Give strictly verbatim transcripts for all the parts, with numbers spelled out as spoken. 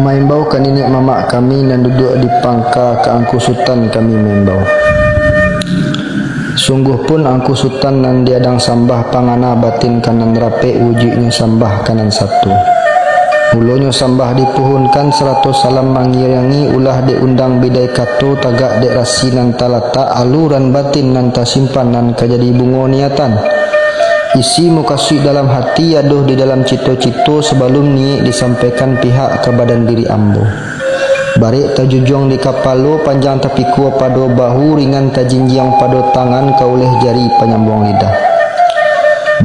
Maimbau ka niniak mamak kami nan duduak di pangka, ka Angku Sutan kami maimbau. Sungguah pun Angku Sutan nan diadang sambah, pangana batin ka nan rapek, wujuiknyo sambah ka nan satu. Mulonyo sambah dipuhunkan, sarato salam mangiringi, ulah dek undang bidai kato, tagak dek rasi nan talatak, aluran batin nan tasimpan, nan ka jadi bungo niatan. Isi mukasuik dalam hati, adoh di dalam cito-cito, sabalum niaik disampaikan pihak ka badan diri ambo. Barek tajujuang di kapalo, panjang tapikua pado bahu, ringan tajinjiang pado tangan, ka uleh jari panyambuang lidah.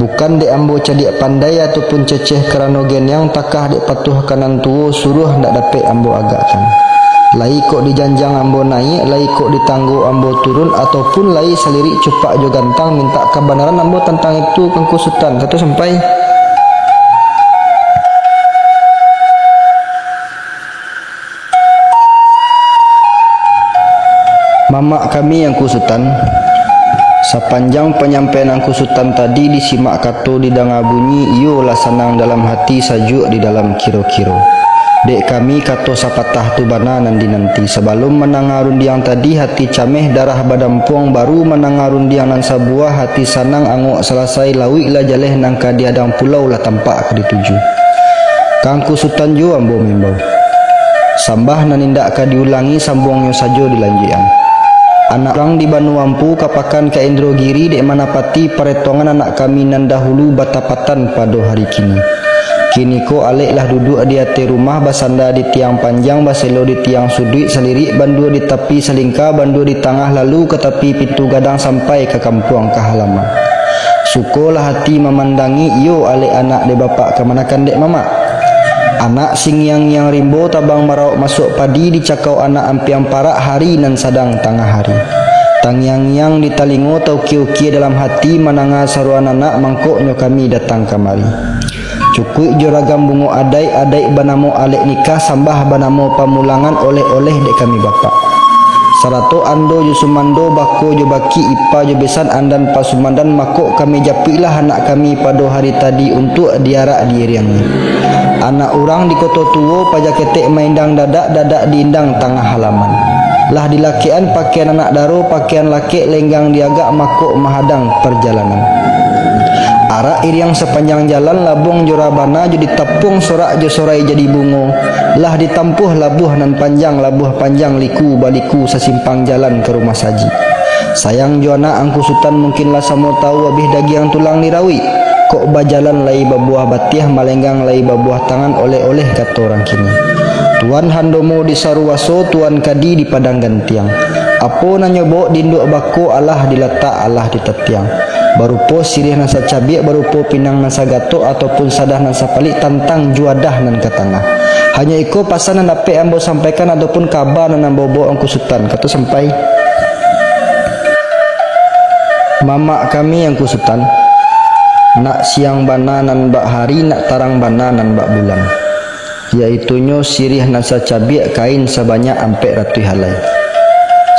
Bukan dek ambo cadiak pandai ataupun ceceh karano geniang, takah dek patuah ka nan tuo, suruah ndak dapek ambo agakkan. Lai kok di janjang ambo naiak, lai kok di tanggo ambo turun, ataupun lai salirik cupak jo gantang, mintak kabanaran ambo tantang itu, Angku Sutan, kato sampai. Mamak kami Angku Sutan, sapanjang panyampaian Angku Sutan tadi disimak kato, didanga bunyi, iyo lah sanang dalam hati, sajuak di dalam kiro-kiro. Dek kami kato sapatah tu bana nan dinanti. Sabalum mandanga rundiang tadi, hati cameh darah badampuang, baru mandanga rundiang nan sabuah, hati sanang angok salasai, lauik lah jaleh nan ka diadang, pulau lah tampak ka dituju. Ka Angku Sutan juo ambo maimbau. Sambah nan indak ka diulangi, sambuangnyo sajo dilanjuikan. Anak urang di Banu Ampu, ka pakan ka Indrogiri, dek manapati paretongan anak kami nan dahulu batapatan pado hari kini. Kiniko alek lah duduak di ateh rumah, basanda di tiang panjang, baselo di tiang suduik, salirik bandua di tapi, salingka bandua di tangah, lalu ka tapi pitu gadang, sampai ka kampuang, ka halaman. Sukolah hati mamandangi, iyo alek anak dek bapak kamanakan dek mamak. Anak singiang-ngiang rimbo, tabang maraok masuak padi, dicakau anak ampiang parak, hari nan sadang tangah hari. Tangiang-ngiang di talingo, taukie-ukie dalam hati, mandanga saruan anak, mangkonyo kami datang kamari. Cukuik jo ragam bungo adaik, adaik banamo alek nikah, sambah banamo pamulangan, oleh-oleh dek kami bapak. Sarato ando jo sumando, bako jo baki, ipa jo besan, andan pasumandan, mako kami japuiklah anak kami pado hari tadi untuak diarak diiriangi. Anak urang di Koto Tuo, paja ketek maindang dadak, dadak diindang tangah halaman. Lah dilakekan pakaian anak daro, pakaian lakek lenggang diagak, mako mahadang parjalanan. Arak iriang sapanjang jalan, labuang jo rabana, jo ditapuang sorak jo sorai jadi bungo, lah ditampuah labuah nan panjang, labuah panjang liku baliku, sasimpang jalan ka rumah saji. Sayang jo anak Angku Sutan, mungkin lah samo tahu, abih dagiang tulang dirawik. Kok bajalan lai babuah batiah, malenggang lai babuah tangan, oleh-oleh kato urang kini. Tuan Handomo di Saruwaso, Tuan Kadi di Padang Gantiang. Apo nan nyo bawok di induak bako, alah dilatak, alah ditatiang. Barupo siriah nan sacabiak, barupo pinang nan sagatok, ataupun sadah nan sapalik, tantang juadah nan ka tangah. Hanyo iko pasan nan dapek ambo sampaikan, ataupun kaba nan ambo bawok Angku Sutan, kato sampai. Mamak kami Angku Sutan, nak siang bana nan bak hari, nak tarang bana nan bak bulan. Yaitunyo siriah nan sacabiak, kain sabanyak ampek ratuih alai,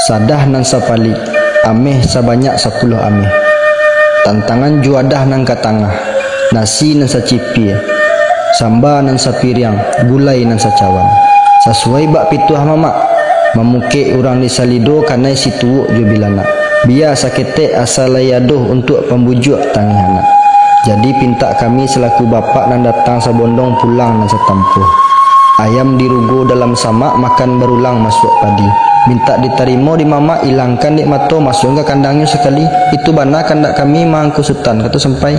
sadah nan sapalik, ameh sabanyak sapuluah ameh, tantangan juadah nan ka tangah, nasi nan sacipia, samba nan sapiriang, gulai nan sacawan. Sasuai bak pituah mamak, mamukek urang di Salido, kanai situwuk jo bilanak. Bia saketek asa lai adoh, untuak pambujuak tangih anak. Jadi pintak kami salaku bapak, nan datang sabondong, pulang nan satampuah. Ayam dirugo dalam samak, makan barulang masuak padi. Mintak ditarimo di mamak, ilangkan dek mato, masuakkan ka kandangnyo sakali. Itu bana kandak kami, Mangku Sutan, kato sampai.